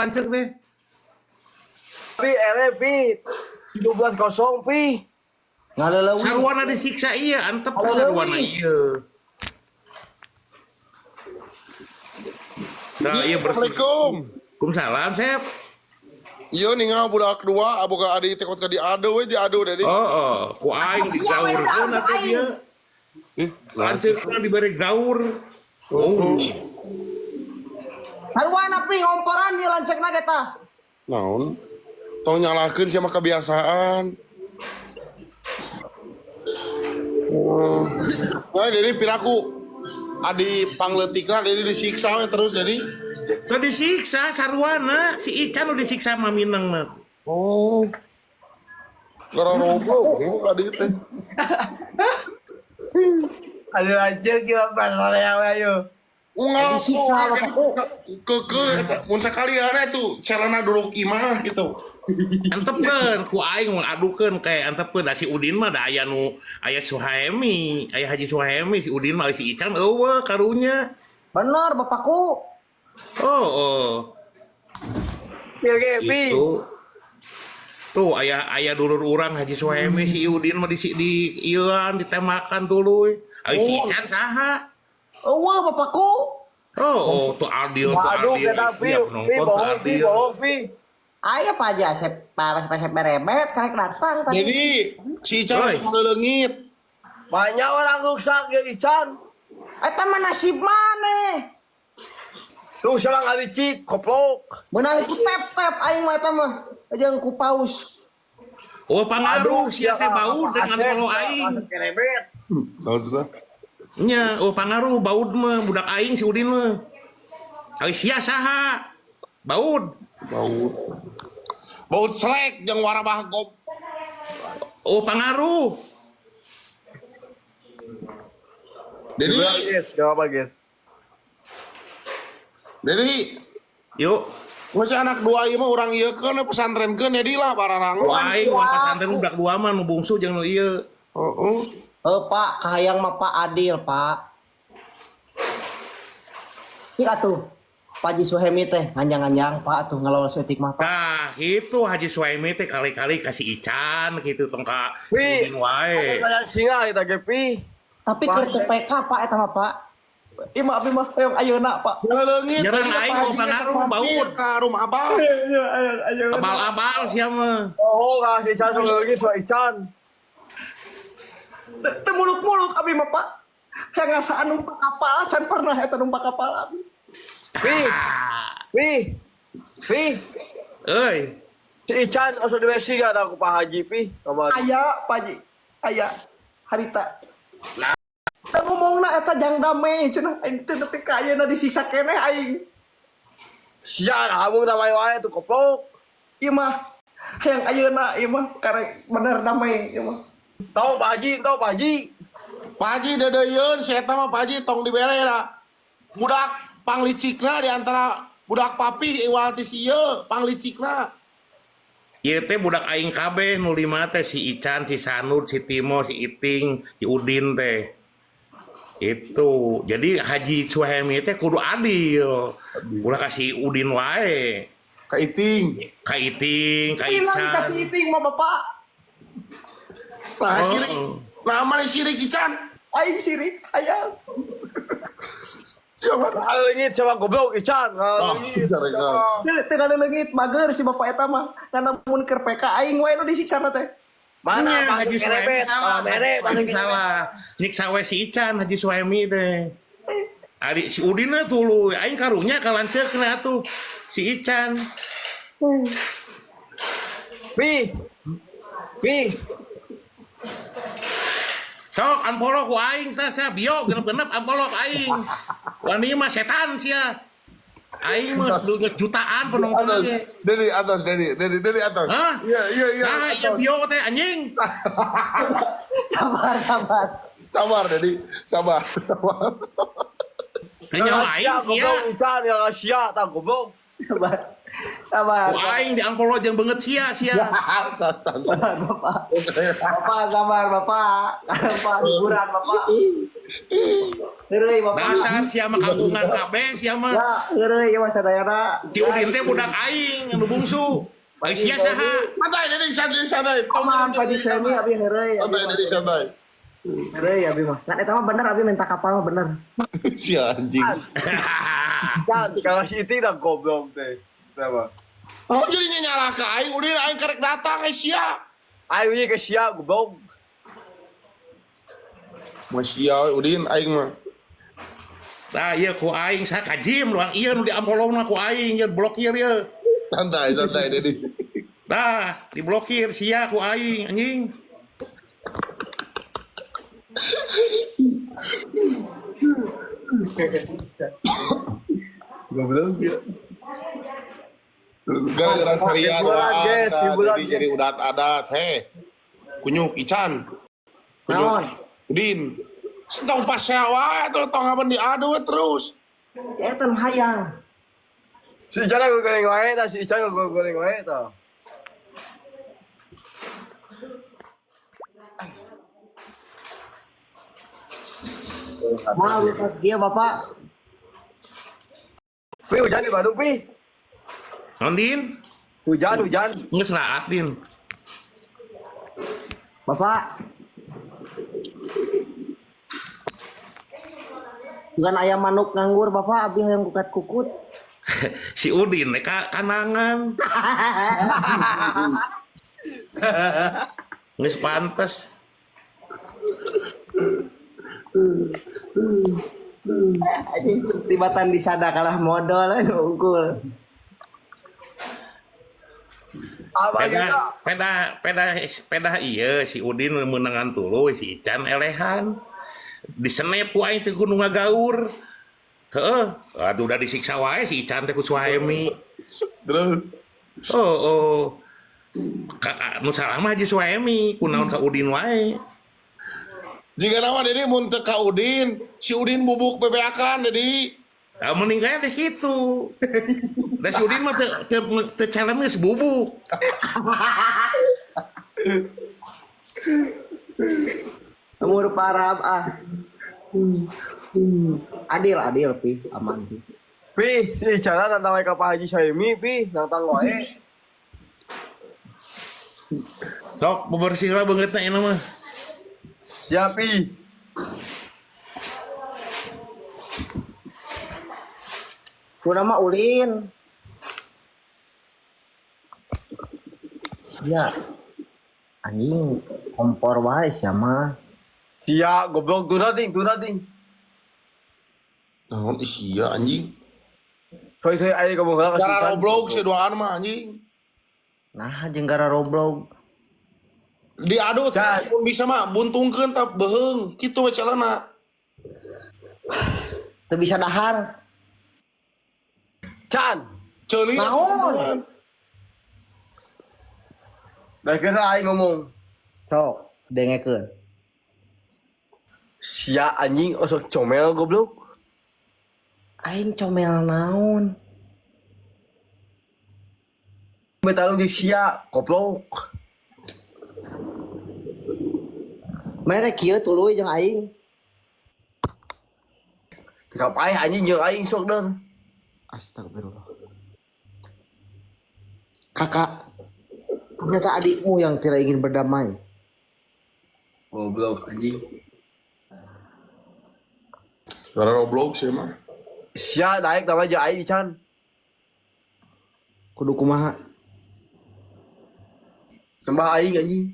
Lanceuk teh. Pi, ere pi. 17-0 pi. Ngaleleuwih. Sarwana disiksa iya, antep Halo, sarwana Lewi. Iya. Nah, iya bersih. Assalamualaikum. Waalaikumsalam, Sep. Iya ningal budak dua, aboga adi tekot ka diadu we diadu dedi. Oh, ku aing Siapa yang digaurkeun udah atuh aing? dia. Ih, Lanceukna dibere gaur. Oh. Sarwana pi ngomporan ieu lanceukna ge tah. Naon? Tong nyalahkeun sia mah kebiasaan. Oh. Nah, jadi piraku adi pangleutikna jadi disiksa we terus jadi. Teu disiksa sarwana, si Ican udah disiksa mah Mineng mah. Oh. Gara robo adi teh. Aduh anjing gila masalah yang ayo. Unggal Disiksa, Bapak. ke eta mun sakalian tuh celana duluk imah gitu. Antepkeun ku aing mun adukeun kayak antepkeun da si Udin mah da aya nu aya Suhaemi, aya Haji Suhaemi si Udin mah si Ican eueuh karunya. Bener bapakku. Oh. Oke, oke, pi. Gitu. Tuh aya aya dulur urang Haji Suhaemi si Udin mah di ieuan ditemakan tuluy. Ari si Ican saha? Eueuh bapakku. Oh, tuh Adil, tuh Aduh, Adil. kita pi, Iya, pi penonton tuh bohong, pi, Adil. bohong, pi. Aya Pak Haji Asep, Pak Asep Asep berebet karek datang tadi. Jadi si Ican Oi. suka leungit. Banyak orang rusak ya Ican. Eta mah nasib maneh. Tuh selang alicik, koplok. Menang ku tep-tep aing mah eta mah. Jeung ku paus. Oh, pangaruh sia teh baud dengan follow aing. Kerebet. Tahu sudah. Nya, oh pangaruh baud mah budak aing si Udin mah. Ari sia saha? Baud. Baut. Baut selek jeung warabah gop. Oh, pangaruh. Jadi Guys, gak apa guys. jadi Yuk, masih anak dua ieu mah urang ieu keun pesantrenkeun jadi lah bararang. ku aing uang pesantren budak dua mah nu bungsu jeung nu ieu. Heeh. Eh Pak, kahayang mah Pak Adil, Pak. Cik atuh. Pak Haji Suhemi teh nganjang-nganjang Pak atuh ngelola seeutik mah Pak. Tah, gitu Haji Suhaimi teh kali-kali kasih Ican gitu tong ka Pi. Udin wae. Banyak singa kita ge pi. Tapi keur teu PK Pak eta mah Pak. Ieu mah abi mah hoyong ayeuna Pak. Leungit Nyerang jadi aing Pak mau Haji geus pangaruh, mampir baut. ka rumah abah. Abal-abal sia mah. Bohong ah si Ican soal lagi soal Ican. Teu muluk-muluk abi mah Pak. Yang ngasaan numpak kapal can pernah eta numpak kapal abi. Pi, pi, pi. Euy, Si Ican langsung di WC gak ada aku Pak Haji pi. Kabar. Aya Pak Haji. Aya harita. Lah ngomongna eta jang damai cenah aing teu nepi ka ayeuna disiksa keneh aing. Sian, kamu damai wae tuh koplok. Ieu mah hayang ayeuna ieu mah karek bener damai ieu mah. Tahu Pak Haji, tahu Pak Haji. Pak Haji deudeuyeun si eta mah Pak Haji tong dibere da. Budak panglicikna di antara budak papi iwal ti si ieu panglicikna. Ieu teh budak aing kabeh nu lima teh si Ican, si Sanud, si Timo, si Iting, si Udin teh. Itu. Jadi Haji Suhaimi teh kudu adil. Ulah kasih Udin wae. Ka Iting. Ka Iting, ka Hilang Ican. kasih iting mah bapak. Nah, Oh. sirik. Nah, mana sirik Ican? Aing sirik hayang. Siapa? Leungit sama goblok Ican. Oh, Leungit. sorry, sama. Teu leungit bager si bapak eta mah. Ngan lamun keur PK aing wae nu disiksa teh. Mana Nya, Pak Haji Suhaimi Kerebet? salah, Ah, mere, Haji mana Suhaimi Kerebet? salah. Nyiksa we si Ican Haji Suhaimi teh. Ari si Udin teh tuluy aing karunya ka lanceukna atuh si Ican. Pi. Pi. Sok unfollow ku aing sasa bio genep-genep unfollow aing. Wani mah setan sia. Aing mah geus jutaan penonton Atos, ge. Dedi atos, Dedi, Dedi, Dedi atos. Hah? Iya, iya, iya. Nah, iya atos. bio teh anjing. Sabar sabar. Sabar, Dedi. Sabar, sabar. Nyawa aing sia. Goblok Ican ya sia tah goblok. Sabar. Sabar. Ku aing di unfollow jeung beungeut sia sia. Sabar, Sabar, Bapak. Bapak sabar, Bapak. Bapak hiburan, Bapak. Heureuy Bapak. Dasar sia mah kagungan kabeh sia mah. Ya, heureuy ieu mah sadayana. Si Udin teh budak aing anu bungsu. Bae sia saha? Santai, Dedi, santai, santai. Tong Aman Pak Haji Suhaimi abi heureuy. Santai, Dedi, santai. Heureuy abi mah. Kan eta mah bener abi minta kapal mah bener. Si anjing. Chan, kalau si Iting dah goblok teh. Kenapa? Oh, jadinya nyalah ke aing, Udin aing kerek datang eh sia. Ayo ieu ke sia goblok. Mah sia we, Udin aing mah. Tah ieu ku aing saha kajim doang ieu nu diampolongna ku aing ieu blokir ieu. Santai, santai, Dedi. Tah, diblokir sia ku aing anjing. Goblok ya. Gara-gara Saria hiburan, doang, guys, nah, hiburan, jadi jadi guys. udat adat, heh. Kunyuk Ican, Naon? Udin. Tong pas wae tuh tong apa diadu we terus. Ya eta nu hayang. Si Ican aku goreng wae tah, si Ican aku goreng wae tah. Moal lukas dia Bapak. Pi hujan di Bandung pi. Naon Din? Hujan hujan. Geus raat Din. Bapak. Bukan ayam manuk nganggur Bapak, abi hayang kukat kukut. Si Udin teh ka kanangan. Geus pantes. Anjing tibatan disada kalah modal anu unggul. Apa Peda juga? peda peda peda ieu si Udin meunangan tuluy si Ican elehan. Disenep ku aing teh kudu ngagaur. Heeh, aduh udah disiksa wae si Ican teh ku Suhaimi. Terus Oh, oh. Ka, nu salah mah Haji Suhaimi, kunaon ka Udin wae. jika nama Dedi mun teu ka Udin, si Udin bubuk bebeakan Dedi. Ah, mending kaya deh gitu. Da si Udin mah teu teu teu challenge geus bubuk. Umur parah ah. Adil adil pi aman pi. Pi, si Ican nantang wae ka Pak Haji Saimi pi, nantang wae. Sok bebersih lah beungeutna ieu mah. Siap pi. Kuna mah ulin. Ya. Anjing kompor wae sia mah. Sia goblok tuna ting, tuna ting. Naon ih sia anjing. Soy soy aing ngomong heula ka si Cara Ican. Roblox si duaan mah anjing. Nah, jeung gara Roblox. Diadu Can. terus mun bisa mah buntungkeun tah beheung kitu we calana. Teu bisa dahar. Chan. Ceuli. Naon? Dah kira aing ngomong. Sok, dengekeun. Sia anjing osok comel goblok. Aing comel naon? Bertarung di sia goblok. Mere kieu tuluy jeung aing. Teu paeh anjing jeung aing sok der. Astagfirullah. Kakak, ternyata adikmu yang tidak ingin berdamai. Goblok anjing. Cara Roblox sih mah. Sia naik nama aja aing Chan. Kudu kumaha? Sembah aing anjing.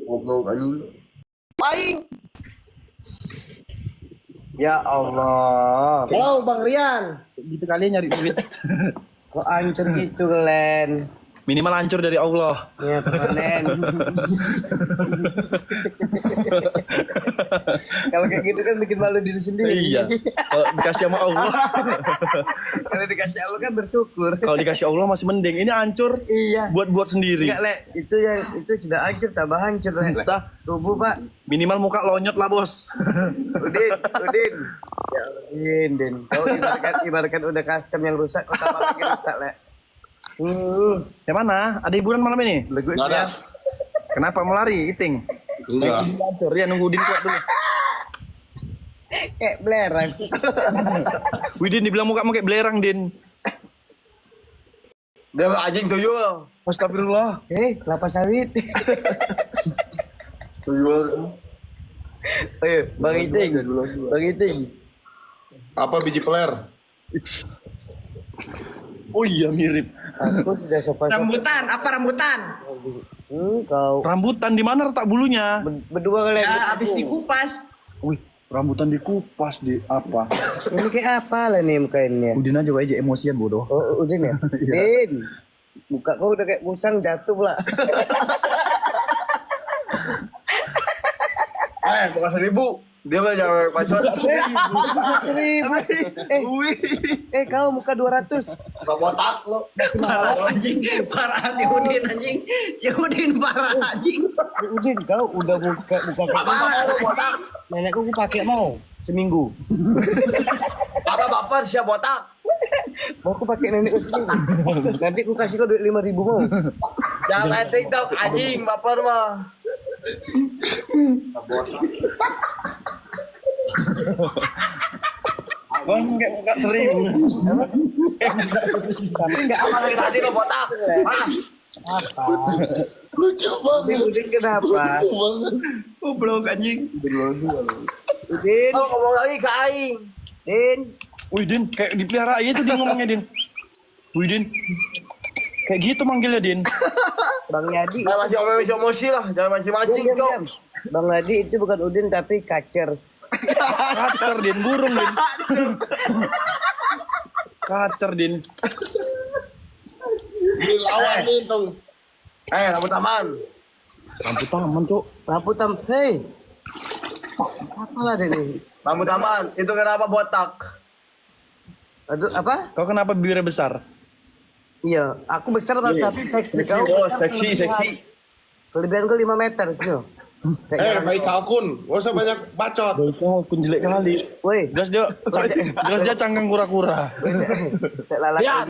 Goblok anjing. Aing. Ya Allah. Halo Bang Rian. Gitu kali nyari duit. Kok hancur gitu, Glenn? Minimal hancur dari Allah. Ya, permanen. Kalau kayak gitu kan bikin malu diri sendiri. Iya. Kalau dikasih sama Allah, Kalau dikasih Allah kan bersyukur. kalau dikasih Allah masih mending. Ini hancur Iya. buat-buat sendiri. Enggak, Le. Itu yang itu sudah hancur, tambah hancur, Le. Entah. Tubuh, Pak. Minimal muka lonyot lah, Bos. Udin, Udin. Ya Allah, Udin, Din. Kau ibaratkan, ibaratkan udah custom yang rusak, kau tambah lagi rusak, Le. Yang mana? Ada hiburan malam ini? Legu Nggak ada. Kenapa mau lari, Iting? Enggak. Hancur ya, nunggu Udin kuat dulu. Kayak belerang. Widin dibilang muka kayak belerang, Din. Dia anjing tuyul. Astagfirullah. Kelapa sawit. Tuyul. Bang Iting. Bang Iting. Apa biji peler? Oh iya mirip. Aku tidak sopan. Rambutan, apa rambutan? Kau Rambutan di mana retak bulunya? berdua kalian. Ya, habis dikupas. Wih, rambutan dikupas di apa? Ini kayak apa lah nih mukanya? Udin aja aja emosian bodoh. Oh, Udin ya? Udin. Muka kau udah kayak musang jatuh pula. Bukan 1000. Dia mah jangan bacot. 1000. Kau muka 200. Gak botak lo. Parah anjing, parah si Udin anjing. Si Udin parah anjing. Udin, kau udah muka kayak Parah anjing. Nenekku aku pakai mau seminggu. Apa baper siap botak? Mau aku pakai nenekku seminggu. Nanti aku kasih kau duit 5.000 mau. Jangan main TikTok anjing baper mah. Bang kayak muka 1000. Tapi enggak Apa lagi tadi lo botak? Mana? apa. Lucu banget. Udin kenapa? Lucu banget. Goblok anjing. Udin, Kau ngomong lagi ke aing. Din. Wih, Din, kayak dipelihara aja tuh dia ngomongnya, Din. Wih, Din. Kayak gitu manggilnya, Din. Bang Yadi. Jangan masih emosi emosi lah, jangan mancing-mancing, Diam, cok. diam. Bang Yadi itu bukan Udin tapi kacer. Kacer, Din, burung, Din. Kacer, Din. Din lawan Din tong. Rambut taman. Lampu taman, Cuk. Lampu tam, hei. Apa lah dia nih? Rambut taman, itu kenapa botak? Aduh, apa? Kau kenapa bibirnya besar? Iya, aku besar tapi seksi. Kau Oh, besar, seksi, kelebihan. seksi. Kelebihan kau 5 meter gitu. Baik kalkun. Gak usah banyak bacot. Baik kalkun jelek kali. Woi, Jelas dia, jelas dia cangkang kura-kura. kayak lalak. Ya,